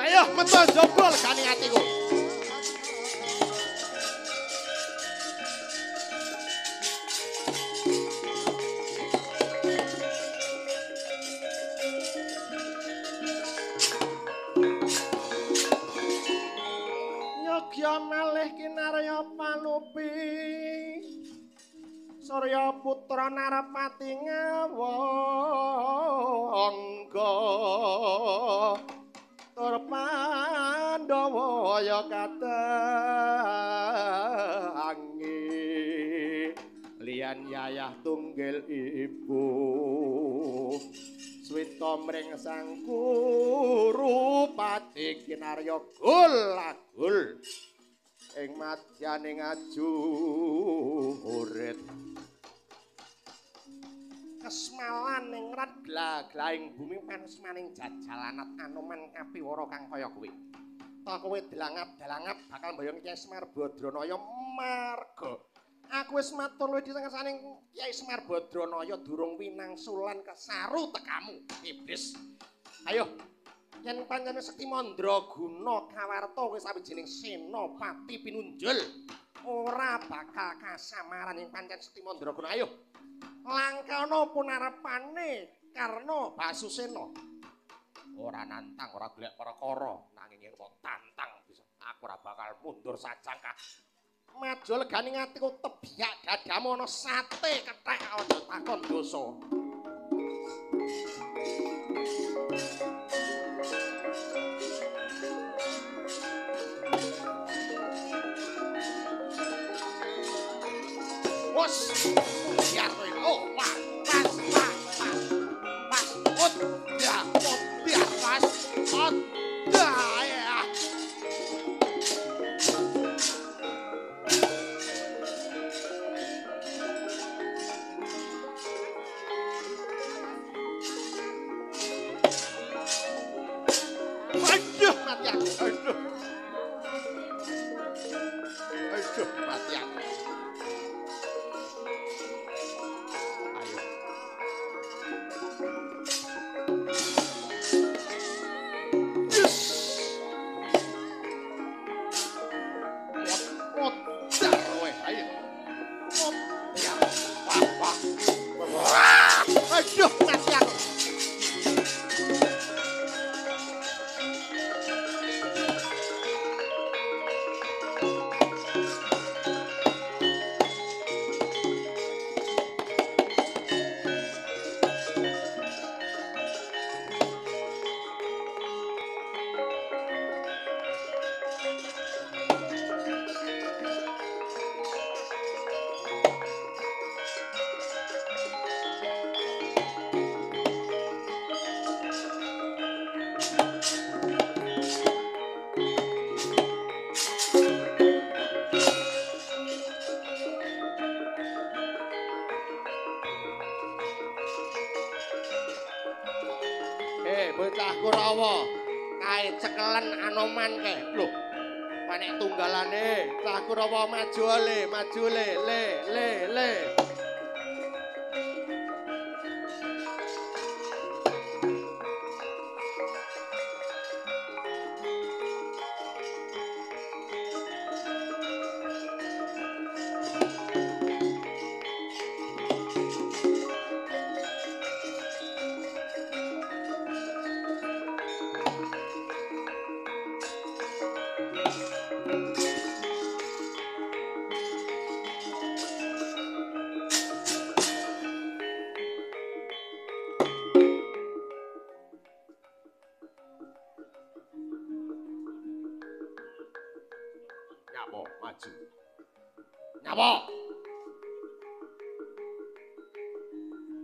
Ayo metu jebol legane atiku. Yogya malih kinarya panupi Surya putra Narapati ngawangga tur Pandhawa ya katangi liyan yayah tunggil ibu swita mring sang guru pati kinarya gul agul ing madyaning ajurit kesmalan ing rat glaglaing bumi panesmaning jajalanat Anoman kapiwara kang kaya kuwi. Ta kowe delangap-delangap bakal mboyong Kyai Semar Badranaya marga aku wis matur luwih disengasaning Kyai Semar Badranaya durung winangsulan kesaru tekamu iblis. Ayo yen pancen sekti mandraguna kawarta kowe sawijining senopati pinunjul ora bakal kasamaran yen pancen sekti mandraguna. Ayo langkana punarepane Karna Basusena. Ora nantang, ora golek perkara, nanging yen kok tantang bisa aku ora bakal mundur sajangkah. Maju legane atiku tebiak dadamu ana sate kethek aja takon dosa. Wos, biar kowe. Oh, pas, pas, pas, pas. Pas, ot, ya, ot, biar pas, ot, ya, ya. Aduh, mati aku. Aduh. Aduh, mati aku. Aduh, mati aku. Bocah Kurawa kae cekelen Anoman kae. Lho, panek tunggalane. Cah Kurawa maju le, maju le, le, le, le. Nyapa maju. Nyapa?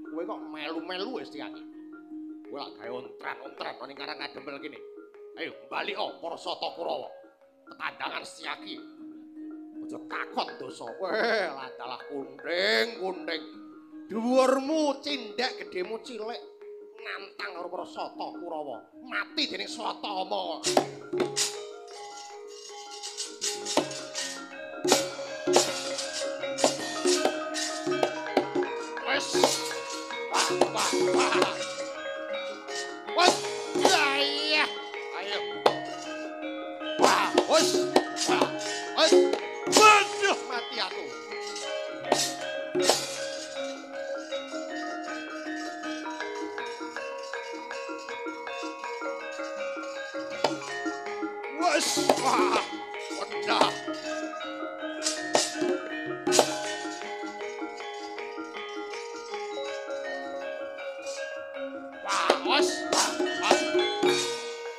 Kowe kok melu-melu wis iki. Kowe lak gawe ontran-ontran ning Karang Adempel kene. Ayo bali oh para Sata Kurawa. Tetandangan Setyaki. Aja takon dosa. Weh, ladalah kunting-kunting. Dhuwurmu cindhek, gedhemu cilik. Nantang karo para Sata Kurawa. Mati dening Swatama. Wes. Wah, wah, wah. Wes. Ya, ayo. Wah, wes. Wah, wes. Waduh, mati aku. Wes, wah, udah. Wah, wes, wah, wah.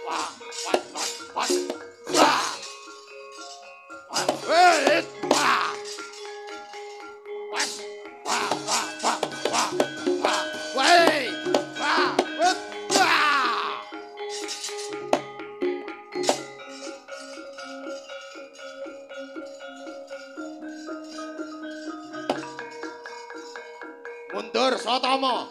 Wah, wah, wah, wah. Wah. Wah, wes, wah. Wes, wah, wah, wah, wah, wah. Weh, wah, wes, wah. Mundur Sotomo.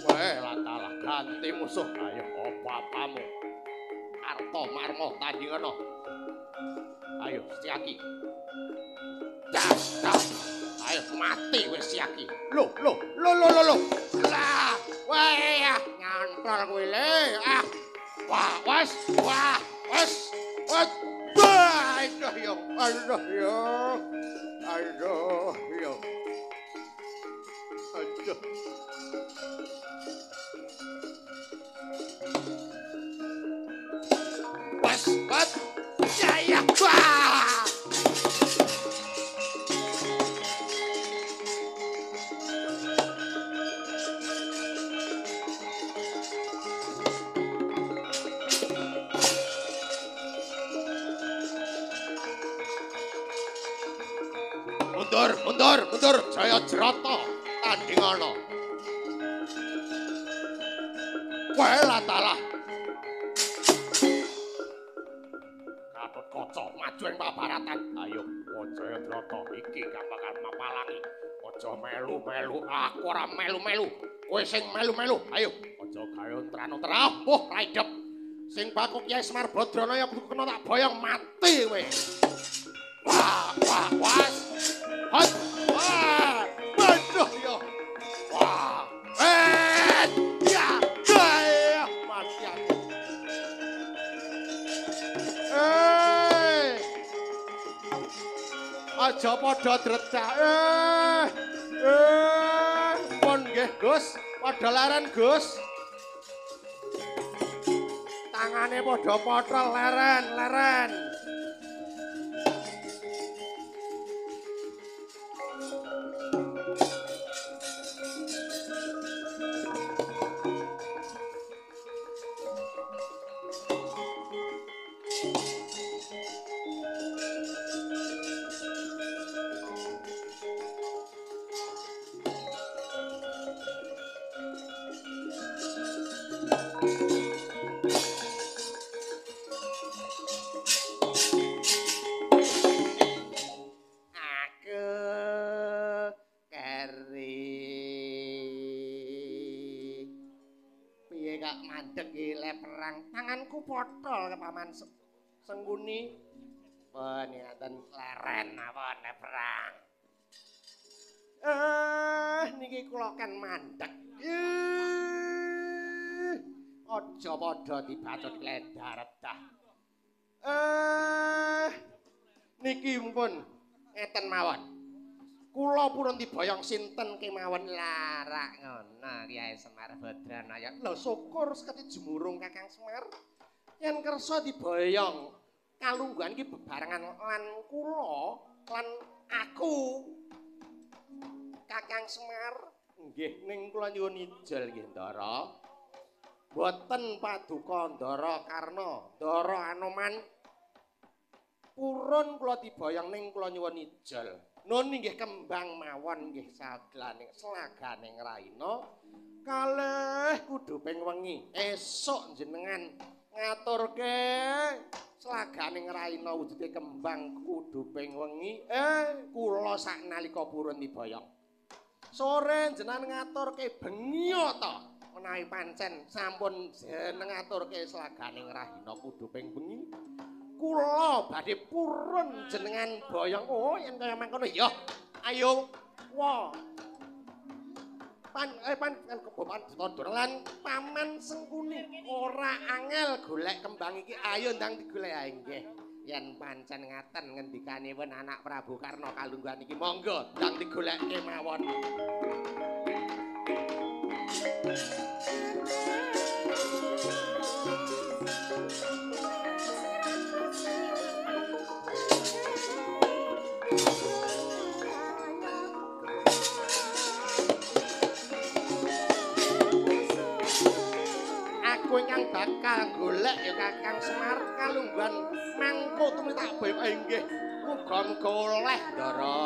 Weh, latalah ganti musuh. Ayo apa-apamu. Arto Marmo tandingono. Ayo Setyaki. Das, das. Ayo mati wis Setyaki. Lo, lo, lo, lo, lo, lo. Lah, weh, nyantol kowe le. Ah. Wah, wes, wah, wes. Wes. Wah, aduh yo, aduh yo. Aduh yo. Aduh. Wes, wes. Ya, ya, wah. Mundur, mundur, mundur, Jaya Jrata tandingana. Weh, latalah. Gatotkaca maju ing pabaratan. Ayo, Jaya Jrata iki kang bakal mapalangi. Aja melu-melu, aku ora melu-melu. Kowe sing melu-melu. Ayo, aja gawe ontran-ontran. Oh, ra idep. Sing bakuk Kyai Semar Badranaya kudu kena tak boyong mati kowe. Wah, wah, was. Hot. Wah, waduh yo. Wah. Eh, ya, ya, mati aku. Eh. Aja padha drecak. Eh. Eh, pun nggih, Gus. Padha leren, Gus. Tangane padha potol leren, leren. Tanganku potol ke paman Sengkuni. Pun ngaten leren mawon perang. Niki kula kan mandeg. Aja padha dibacut kledar redah. Niki pun ngeten mawon. Kula purun diboyong sinten kemawon larak ngono Kyai Semar Badranaya. Lho syukur seketi jemurung Kakang Semar. Yen kersa diboyong kalungguhan iki bebarengan lan kula lan aku. Kakang Semar nggih ning kula nyuwun ijol nggih Ndara. Mboten paduka Ndara Karna, Ndara Anoman. Purun kula diboyong ning kula nyuwun ijol. Nun inggih kembang mawon nggih saglane selaganing raina kalih kuduping wengi. Esuk jenengan ngaturke selaganing raina wujude kembang kuduping wengi. Kula saknalika purun diboyong. Sore jenengan ngaturke bengi ta menawi pancen sampun jenengan ngaturke selaganing rahina kuduping bengi. Kula badhe purun jenengan boyong. Oh, yen kaya mangkono ya. Ayo. Wa. Pan pan kebopan Ditandra lan Paman Sengkuni ora angel golek kembang iki. Ayo ndang digolek ae nggih. Yen pancen ngaten ngendikanipun anak Prabu Karna kalungguhan iki monggo ndang digolekke mawon. Aku ingkang bakal golek ya Kakang Semar kalungguhan mangko tumrap tak boyong inggih. Muga-muga oleh, Ndara.